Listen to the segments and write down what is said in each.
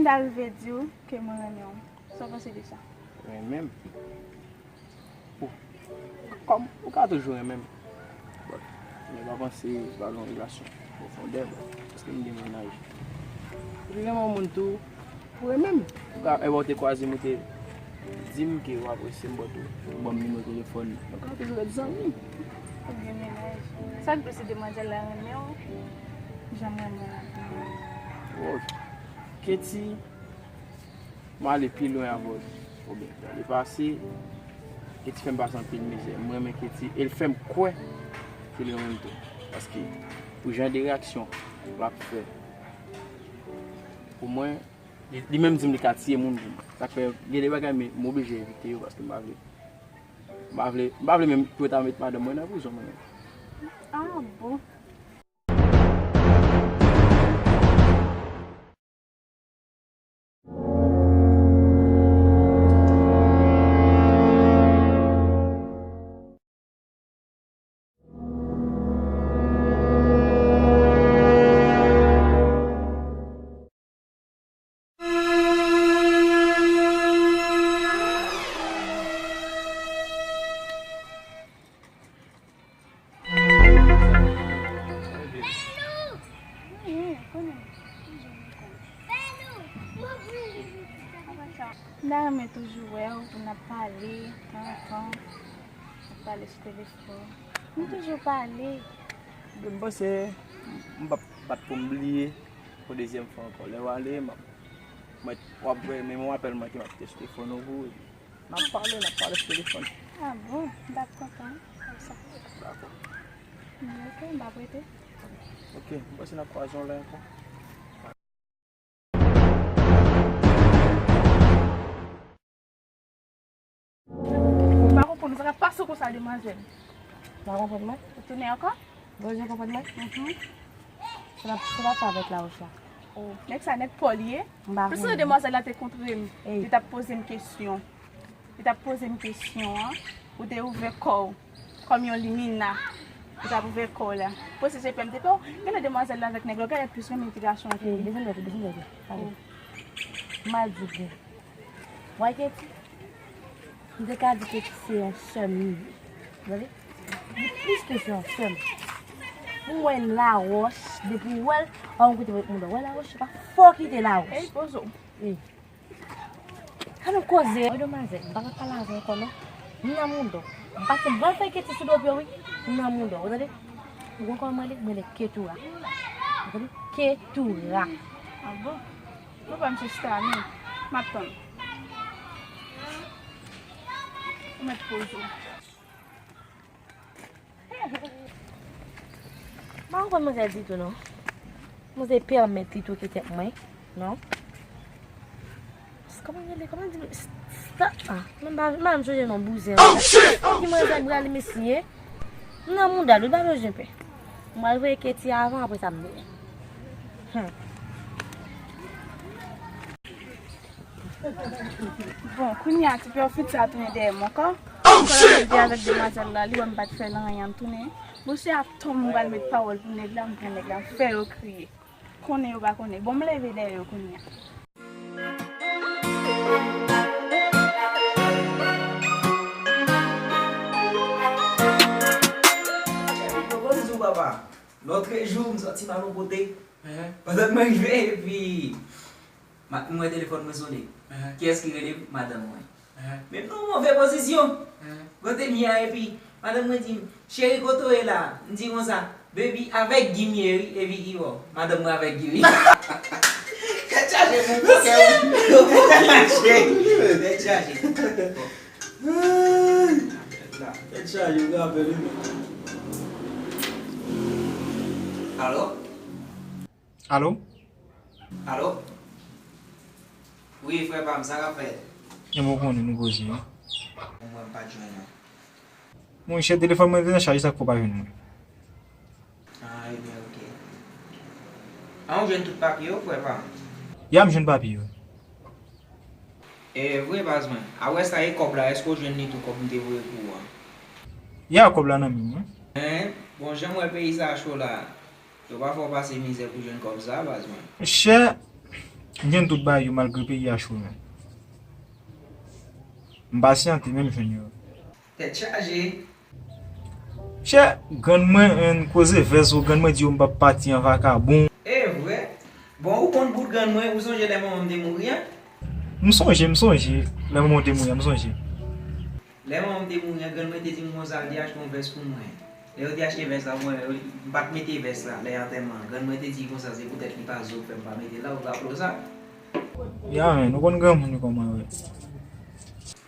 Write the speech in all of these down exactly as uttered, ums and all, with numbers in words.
Sa rive di w ke mwen renmen w. Sa w panse de sa? Renmen m? Ou, kòm, ou ka toujou renmen m. But, men pa panse se pa yon relasyon pwofondè, but, paske m gen mennaj. Epi renmen yon moun tou, ou renmen m. Ou ka, e, ou te kwaze m, ou te di m ke ou apresye m, but ou ban m nimewo telefòn. Nou ka toujou ret zanmi. Ou gen mennaj. Sa k di w si demwazèl la renmen w, jan m renmen w la? Wow. Katie, m ale pi lwen avè w. Oubyen, dan le pase, Katie fè m pase anpil mizè. M renmen Katie, e l fè m kwè ke l renmen m tou. Paske, pou jan de reyaksyon l ap fè pou mwen, li, li menm di m li ka tiye moun pou mwen. Sa k fè, gen de bagay, men m oblije evite yo, paske m pa vle, m pa vle, m pa vle menm pou yo ta met madanm mwen nan prizon, mwen menm. Ah bon? M ta renmen toujou wè w pou n ap pale, tantan, n ap pale sou telefòn. Nou toujou pale. M panse m p ap bat pou m bliye pou dezyèm fwa ankò. Lè w ale, m ap, mwen, w ap wè, men yon apèl manke, m ap kite sou telefòn ou pou, epi n ap pale, n ap pale sou telefòn. Ah bon? M t ap kontan wè sa. Dakò. Mm, ok, m p ap rete. Ok, m panse n ap kwaze yon lè ankò. Ou pa konprann, ou pa ka pase konsa, demwazèl. Ou pa konprann mwen? Ou tounen ankò? Ou bezwen konprann mwen? Mhm. Se pa, se pa sa avèk Laroche la. Oh, nèg sa nèg pa w li ye. M pa konnen. Paske demwazèl la te kontre m. Ey. Li t ap poze m kesyon. Li t ap poze m kesyon an. Ou te ouvè kò w kòm yon limena. Ou t ap ouvè kò w la. Poze se pèm te pè w. Genlè demwazèl la avèk nèg la, ou genlè plis renmen ti gason an ke li. Desann tèt ou, desann tèt ou. Pale. M al di w byen. Wè Katie, m te ka di Katie se yon sè m li ye. Tande? Li plis ke se yon sè m. Pou mwen Laroche, depi w wè l, an koute moun wè Laroche, se pa fò kite Laroche. Ey, poze w. Ey. Sa nou koze. Wi, demwazèl, m pa ka pale avè w ankò non. M nan mouda w. M pase m pral fè Katie sou do pye w, wi. M nan mouda w, ou tande? Ou konn kòman m rele? M rele Ketura. Ou tande? Ketura. Ah bon? Ou pa m sista, non. M ap tann. Ou mèt poze w. M pa konprann manzè ditou non. Manzè pèmèt li toke tèt mwen non. Kòman l rele? Kòman l di? Sta-, ah, mwen m pa, m pa janm sonje non bouzen an. Ki manzè m rale mesye? M nan mouda l wi, pa bezwen pè. M pral voye Katie avan, apre sa m vini. Hmm. Bon, kounye a, ti pèfit sa tounen dèyè m ankò. Ankò l ap di avèk demwazèl la, li wè m pa t fè l anyen, l tounen. Bon, se atò m pral met pawòl pou nèg la, m pran nèg la, m fè yo kriye. Konnen yo pa konnen. Bon, m leve dèyè yo kounye a. Poko di w, papa. Lòtrejou, m sòti m al yon kote. Pandan m rive, epi M a-, m wè telefòn mwen sonnen. Kiyès ki rele m? Madanm mwen. Men m nan yon move pozisyon. Kote m ye a, epi madanm mwen di m, "Cheri, kote w ye la?" M di konsa, "Baby, avèk Guy m ye wi, epi ki wè w?" Madanm mwen avèk Guy wi. Tèt chaje, mon pokè wi. Tèt chaje. Tèt chaje. Tèt chaje, ou rapèl wi. Alo? Alo? Alo? Wi, frè pa m, sa k ap fèt? Ebyen, ou konnen nou koze wi. Mwen, m pa t jwenn ou. Monchè, telefòn mwen te nan chaj, sa k fè w pa jwenn mwen? Ah, ebyen, oke. A, ou jwenn tout papye yo, frè pa m? Ya, m jwenn papye yo. E, vre baz mwen. Apre sa, e kòb la, èske w jwenn li tou, kòb m te voye pou ou an? Ya, kòb la nan men mwen. Hein? Bon, jan m wè peyi sa cho la, yo pa fè w pase mizè pou jwenn kòb sa, baz mwen. Monchè, M jwenn tout bagay yo malgre peyi a cho, men. M pasyante, men m jwenn yo. Tèt chaje. Chè, grann mwen, en, koze vès ou, grann mwen di yo m p ap pati an vakabon. E vre? Bon, ou konn bout grann mwen, ou sonje lè manman m te mouri an? M sonje, m sonje. Lè manman w te mouri an, m sonje. Lè manman m te mouri an, grann mwen te di m konsa, l te achte yon vès pou mwen. Lè yo te achte vès la pou mwen, m pa t mete vès la lè antèman an. Grann mwen te di konsa, se poutèt li pa zo k fè m pa mete l la, ou raple w sa? Ya, men, nou konn granmoun yo kòman yo ye.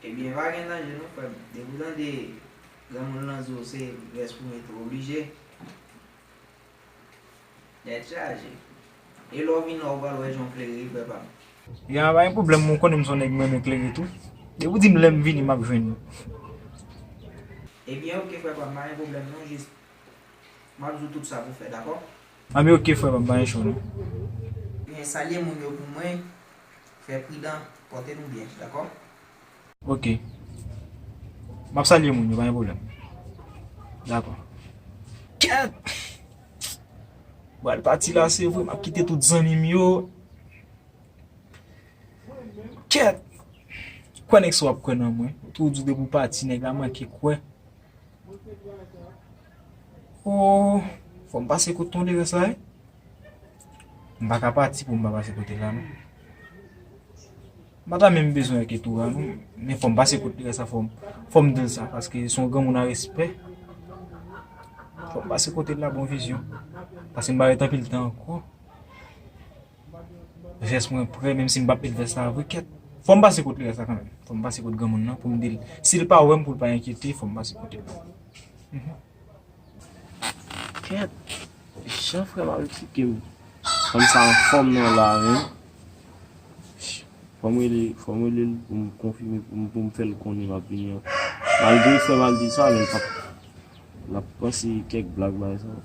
Ebyen, pa gen danje non, frè m. Depi w tande granmoun lan di w se vès pou mete, w oblije. Tèt chaje. E lè w vin la, ou pral wè jan w klere, frè pa m. Ya, pa gen pwoblèm, mwen konnen m se yon nèg mwen renmen klere tou. Depi w di m lè m vini, m ap jwenn ou. Ebyen, oke, frè pa m, pa gen pwoblèm non, jis m ap di w tout sa pou fè, dakò? Anben, oke, frè pa m, pa gen cho non. Ebyen, salye moun yo pou mwen, fè pridan, pòte nou byen, dakò? Oke. M ap salye moun yo, pa gen pwoblèm. Dakò. Kèt! Pral pati la, se vre, m ap kite tout zanmi m yo. Kèt! Kwè nèg sa w ap kwè nan mwen. Tou di w depi w pati, nèg la manke kwè. Oh, fò m pase kot tonderès la, wi. M pa ka pati pou m pa pase kote l la, non. M pa ta menm bezwen ak tou a, non. Men fò m pase kote l la, sa fò m, fò m di l sa, paske se yon granmoun a respè. Fò m pase kote l la, bon vizyon. Paske m pa ret anpil tan ankò. Vès mwen prè, menm si m p ap met vès la vre, kèt. Fò m pase kot li rès la kanmenm. Fò m pase kot granmoun nan pou m di l. Si l pa wè m, pou l pa enkyete, fò m pase kote l. Mhm. Kèt. Jan frè m ap eksplike m. Fanm sa anfòm nan la, men. Fò m rele, fò m rele l pou m konfime, pou m, pou m fè l konnen m ap vini an. Malgre frè m al di sa, men l p ap, l ap panse kèk blag bagay sa.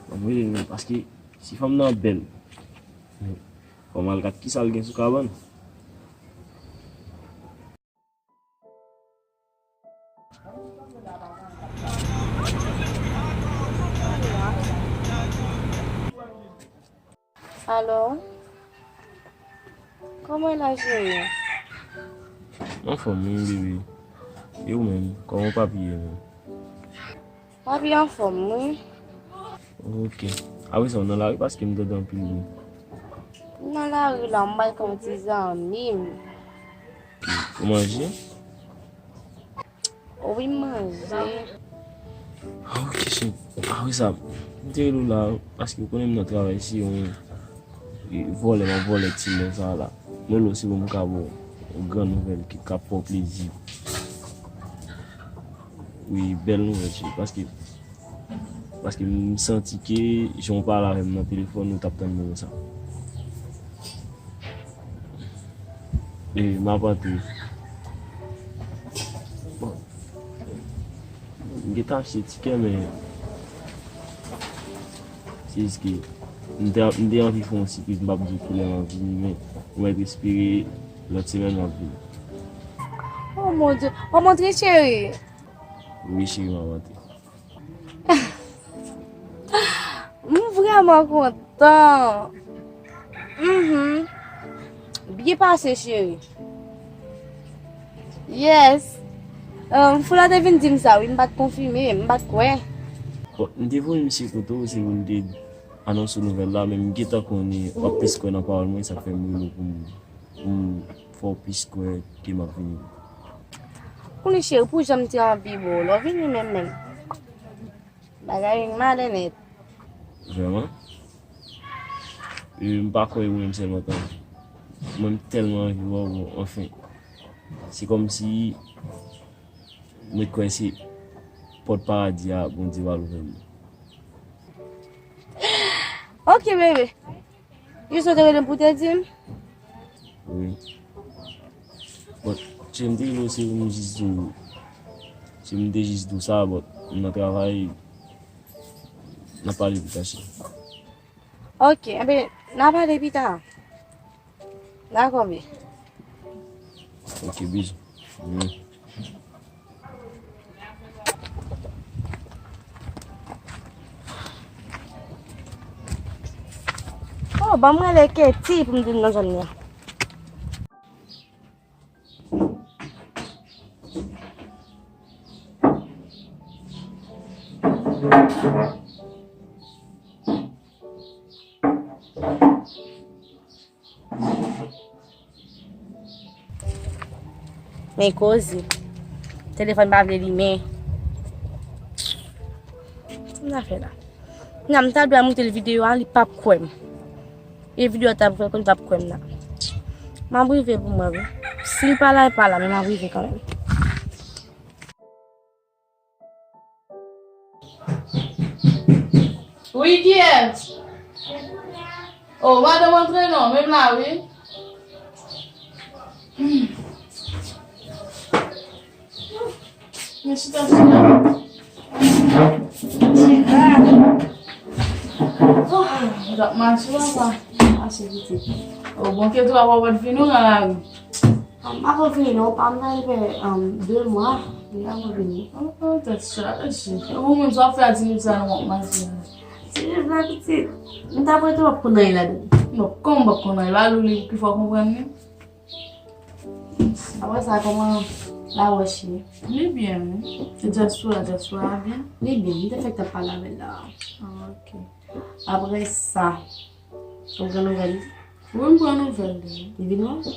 Fò m rele l, men, paske si fanm nan bèl, fò m al gad kisa l gen sou kabann. Alo? Kòman w la, cheri? M anfòm, wi, bebe. E ou menm, kòman papi ye menm? Papi anfòm, wi. Ok. Apre sa, w nan lari paske m tande anpil bri. M nan lari la, m bay yon ti zanmi m. Ou manje? Wi, m manje. Ah, ok, cheri. Apre sa, m te rele w la, paske ou konnen m nan travay, se yon, e, vòlè, m ap vòlè ti lè sa la. M rele w se pou m ka ba w yon gran nouvèl ki ka fè w plezi. Wi, bèl nouvèl, cheri, paske, paske m santi ke jan w pale avè m nan telefòn, ou t ap tann mwen konsa. E, m ap antre. Bon. M gentan achte tikè, men se jis ke m te, m te anvi fè yon sipriz, m p ap di w kilè m ap vini, men ou mèt espere lòt semèn m ap vini. Oh mon Dieu! W ap antre, cheri? Wi, cheri, m ap antre. M vrèman kontan. Mhm. Byen pase, cheri. Yes. Um, Foula te vin di m sa, wi, m pa t konfime, m pa t kwè. Bon, m te voye misye kote w, se pou l te anonse w nouvèl la, men m gentan konnen w ap plis kwè nan pawòl mwen, sa k fè m rele w pou m, pou m fè w plis kwè ke m ap vini. Kounye cheri, pou jan m te anvi ba w la, w vini menm menm. Bagay malè nèt. Vrèman? E, m pa kwè ou menm sèlman tan. Mwen, m tèlman anvi wè w, bon, anfen. Se kòmsi mwen kwè se pòt paradi a Bondye pral ouvè m. Ok, bebe. Jis ou te rele m pou te di m? Wi. Bon, cheri, m te rele w se pou m jis di w, se m te jis di w sa, bon, m nan travay, n a pale pita, cheri. Ok, enben, n a pale pita. Dakò, bebe. Ok, bizou. Mm. Oh, Ban m rele Katie pou m di l nan zòn nan. Men koze. Telefòn pa vle limen. Sa m ta fè la? Kounya m ta dwe montre l videyo a, li p ap kwè m. E videyo a t ap fè konn p ap kwè m nan. M ap rive pou mwen, wi. Si l pa la, l pa la, men m ap rive kanmenm. Wi, kiyès? Oh, madanm antre non, men m la, wi. Hmm. Men chita, chita. Chita. Oh, m t ap mache, papa. Mache pitit. Oh, bon, ke tou, papa, w pa t vini, w nan lari. M pa ko vini non, pa m nan fè, um, de mwa, m pa ko vini. Oh, oh, tèt chaje. E ou menm, sa w ap fè a ti liv sa nan w ap mache a? Ti liv la, pitit, m ta prete w ap konn anyen ladan. Non, kòman m p ap konn anyen? Ba li w li pou ki fò w konprann li. Apre sa, kòman Lawòch ye? Li byen, wi. E dyaspora, dyaspora a byen? Li byen, m te fèk t ap pale avè l la. Ah, ok. Apre sa, ou gen nouvèl li? Wi, m pran nouvèl li. Li vin wè w?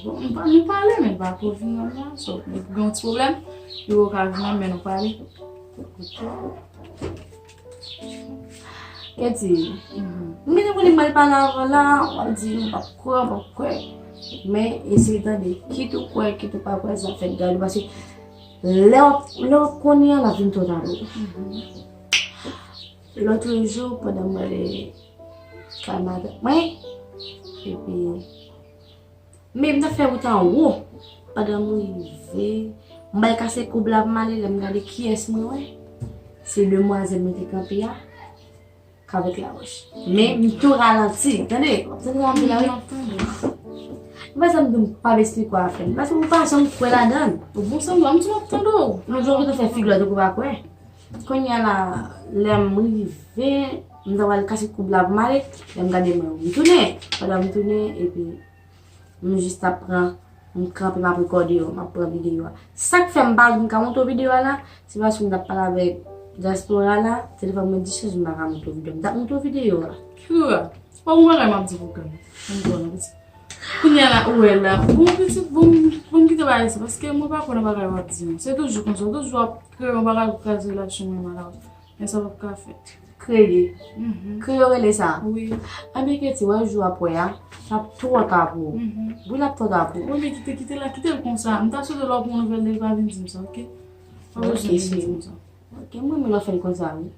Bon, nou pa, nou pale, men li pa ko vin wè m la. So, li gen yon ti pwoblèm, li poko ka vin wè m, men nou pale. Ok. Katie, mhm, m gentan konnen m al pale avan la, w ap di m p ap kwè, m p ap kwè. Men, eseye tande, kit ou kwè, kit ou pa kwè, sa fèt gade, paske lè w ap, lè w ap konnen an, l ap vin twò ta pou ou. Mhm. Lòt jou, pandan mwen ale kay madanm mwen, epi, men m t ap fè wout anwo. Pandan m rive, m al kase koub la pou m ale, lè m gade kiyès mwen wè, se demwazèl mwen te kanpe a, k avèk Lawòch. Men m tou ralanti, tande, w ap tande sa m di la, wi. M ap tande. E pa sa m di w m p ap esplike w afè m. Paske ou pa janm kwè ladan l. Bon, sanble m di w m ap tande w. Yon jou ou te fè figi w tankou w pa kwè. Kounye a la, lè m rive, m ta pral kase koub la pou m ale, lè m gade mwen, m tounen. Pandan m tounen, epi m jis t ap pran, m kanpe, m ap rekòde yo, m ap pran videyo a. Sa k fè m pa vin ka montre w videyo a la, se paske m t ap pale avèk dyaspora la, telefòn mwen dichaj, m pa ka montre w videyo a. M t ap montre w videyo a. Kira, se pa yon bagay m ap di pou kè m. M konnen, pitit. Kounye a la, ou wè la. Bon, pitit, bon, bon, kite bagay sa, paske mwen pa kwè nan bagay w ap di, non. Se toujou konsa, toujou w ap kreye yon bagay pou kraze relasyon mwen, malad. Men sa p ap ka fèt. Kreye. Mhm. Kreye yo rele sa. Wi. Anben, Katie, wè jou w ap wè a, l ap twò ta pou ou. Mhm. Wi, l ap twò ta pou ou. Wi, men kite, kite la, kite l konsa. M ta swete lè w pran nouvèl li, pa vin di m sa, ok? Pa bezwen vin di m sa. Ok, mwen menm, m ap fè l konsa, wi.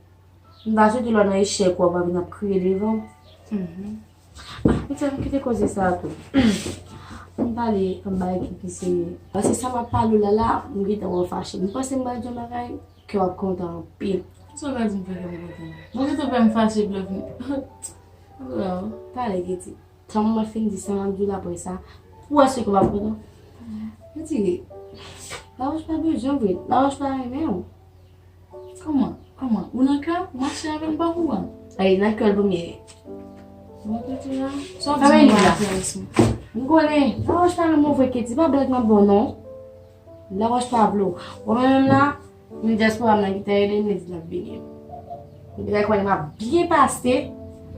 M ta swete lè w nan echèk ou a, pa vin ap kriye devan m. Mhm. Ah, m fè m kite koze sa a tou. M pale anba ekip ki serye. Paske sa m ap pale w la la, m gentan wè w fache. M panse m pral di yon bagay, kè w ap kontan anpil. Sa w ka di m fè kè m kontan? Mwen gentan fè m fache epi lè fini. Wow. Pale, Katie. Tan mwen fin di sa m ap di w la apre sa, pou wè si ke w ap kontan. Katie, Lawòch pa bezwen w vre. Lawòch pa renmen w. Kòman? Kòman? Ou nan kè? Ou mache avè m pa kouran? Ay, nan kè l premye. Bon, Katie la. Sa w ap di m la? M konnen. Lawòch pa renmen w vre, Katie. Pa blag m ap ba w non. Lawòch pa vle w. Ou menm la, m dyaspora m nan ki te ede m, li di l ap vini. Ou te kwè m ap byen pase.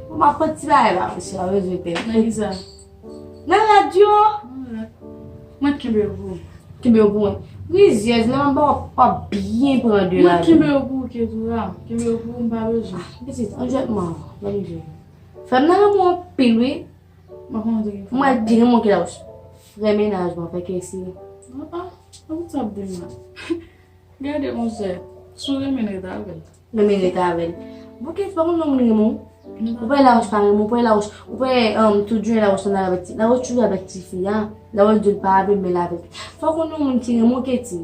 Bon, m ap pran ti bagay la, mesye, a rezon pè. Nan ki sa? Nan radyo. Mwen kenbe yo pou ou. Kenbe yo pou mwen. Rizyèz, lè m ap ba w, w ap byen pran de la. Mwen kenbe yo pou ou, Ketura. Kenbe yo pou ou, m pa bezwen. Ah, pitit, anjètman, ban m di w. Frè m nan renmen w anpil, wi. Mwen konnen w te gen frè. Mwen byen renmen w, Lawòch. Frè mennaj mwen, fè kè sere. Ah, ah, sa pou sa ap di m la? Gade, monchè, si w renmen l, ret avè l. Renmen ret avè l. Bon, Katie, pa konn nan moun renmen w. Ou pa wè Lawòch pa renmen w, ou pa wè Lawòch, ou pa wè, um, tout jounen Lawòch nan avèk ti, Lawòch toujou avèk tifi a. Lawòch di l pa avè l, men l avèk. Fò konn yon moun ki renmen w, Katie.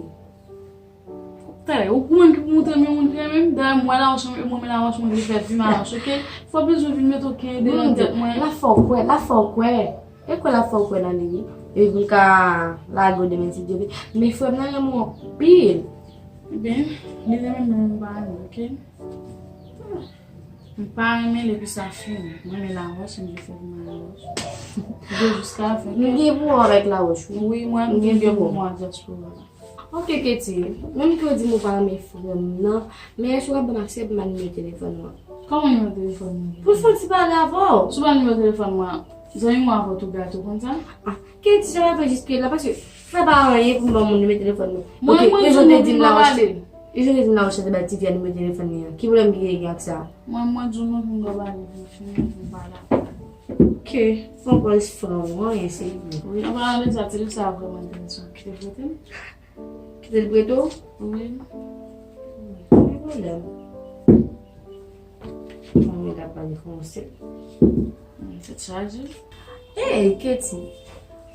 Talè, ou, ou menm ki pou montre m yon moun ki renmen m. Dayè, m wè Lawòch, mwen, mwen, Lawòch, mwen vle fè vi m a Lawòch, ok? Fò bezwen vin mete okenn ide nan tèt mwen. La fè w kwè, la fè w kwè. E kwè l ap fè w kwè nan li, wi. Epi pou l ka lage w demen, si Dye vle. Men frè m nan renmen w anpil. Ebyen, li renmen m, men mwen m pa renmen l, ok? M pa renmen l epi sa fini. Mwen renmen lawòch, m vle fè pou mwen lawòch. M vle jiska fen. Nou gen pou avèk lawòch, wi. Wi, mwen, m gen pou mwen dyaspora. Ok, Katie, menm ke w di m ou pa renmen frè m nan, men èske w ap ban m aksè pou m ba nimewo telefòn mwen? Kòman nimewo telefòn mwen? Pou l fè yon ti pale avè w. Si w ba nimewo telefòn mwen, zanmi mwen avè w tou gato konn sa? Ah, Katie, sa va fè jis ke la, paske frè pa anyen pou m ba moun nimewo telefòn mwen. Mwen, ok, mwen di w m pa pale. E jan w te di m lawòch te bay tifi a nimewo telefòn li an. Ki pwoblèm ki gen ak sa? Mwen, mwen di w non pou m ba pale, pou m fini, pou m pale avè w. Ok, fè yon pòz fran, anyen serye. Wi, an palan de sa, ti fi sa vrèman enteresan. Kite l prete m. Kite l prete w? Wi. Pa gen pwoblèm. Mwen mwen t ap pale fransè. Tèt chaje. Hey, Katie.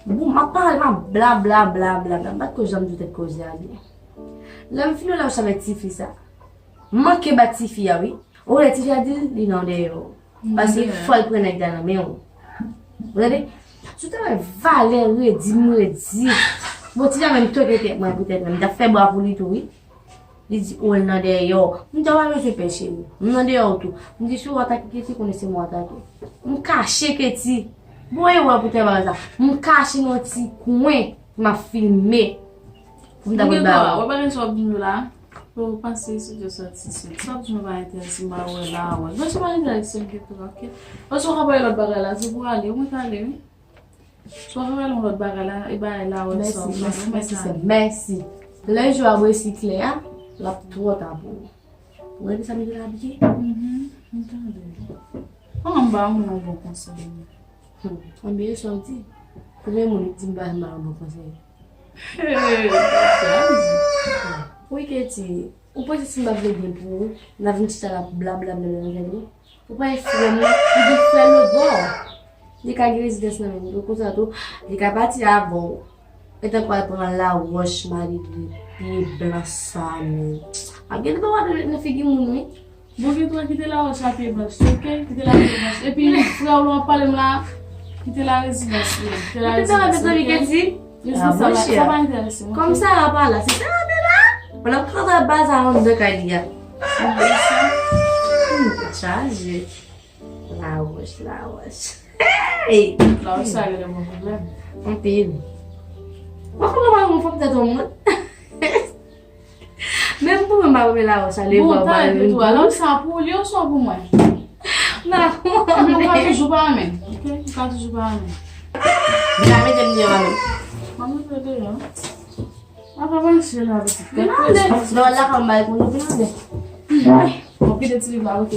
Bon, m ap pale, m ap bla, bla, bla, bla, bla. M pa t ko janm di w tèt koze a byen. Lè m fin wè lawòch avèk tifi sa. M manke bat tifi a, wi. Ou wè tifi a di l, li nan dèyè w. Paske fò l pran nèg la nan men w. Ou tande? Si w ta wè valè redi m redi. Bon, ti jan menm toke tèt mwen poutèt mwen. M t ap fè bra pou li tou, wi. Li di, o, l nan dèyè w. M di, w pa bezwen pè, cheri. M nan dèyè w tou. M di, si w atake Katie, konnen se mwen w atake. M kache Katie. Bon, e wè poutèt bagay sa. M kache nan yon ti kwen. M ap filme. Pou m ta pral ba w. Ou pa gen sa w ap di nou la? Ou panse si yo sòti sou sa ap di nou pa enterese m pa wè la wè. Mwen se pa enterese m ke tou, ok? Paske w ka pale lòt bagay la, se pou ale, ou mèt ale, wi. Si w ka pale yon lòt bagay la, e bagay la wè sa w pale, ou mèt ale. Mèsi, mèsi. Lè jou ap resi klè a, l ap twò ta pou ou. Ou gade sa misye la abiye? Mhm, m tande. An m ba moun yon bon konsèy. Hmm, anben sa w di. Konbyen moun ki di m ba m ba yon bon konsèy? Hey, sa di. Wi, Katie, ou panse si m pa vle byen pou ou, n a vin chita la bla bla bla bla avèk nou? Ou pa wè frè m nan, li gen frè lòtbò. Li ka gen rezidans nan men l. Konsa tou, li ka pati avè w. Etan kwa pran lawòch, mari li, pye blan sa, men. A gen dwa nan figi moun, wi. Bon, gen dwa kite lawòch a pye blanch, ok? Kite la pye blanch. Epi, frè w la w ap pale m la, kite la rezidans li. Kite la rezidans, ok? Rezidans sa pa enterese m, ok? Kòm Sara pa la, se Sara te la. Pandan w konn travay baz a anndan kay li a. Hmm, tèt chaje. Lawòch, lawòch. Hey! Lawòch sa gen de bon pwoblèm. Anpil. Mwen konn mwen yon fanm tèt yon moun. Menm pou mwen, m pa renmen lawòch sa, lè bon, vwa, talè pito a, lawòch sa pou li oswa pou mwen? Nan, ou ka toujou pa renmen. Ok, ou ka toujou pa renmen. Vin la mete m deyò a menm. Mwen mete w deyò. Apa mache la, pitit? Vin la, lè, lè w al lakay mwen, bay konnen, vin la, lè. Bon, kite ti liv la, ok.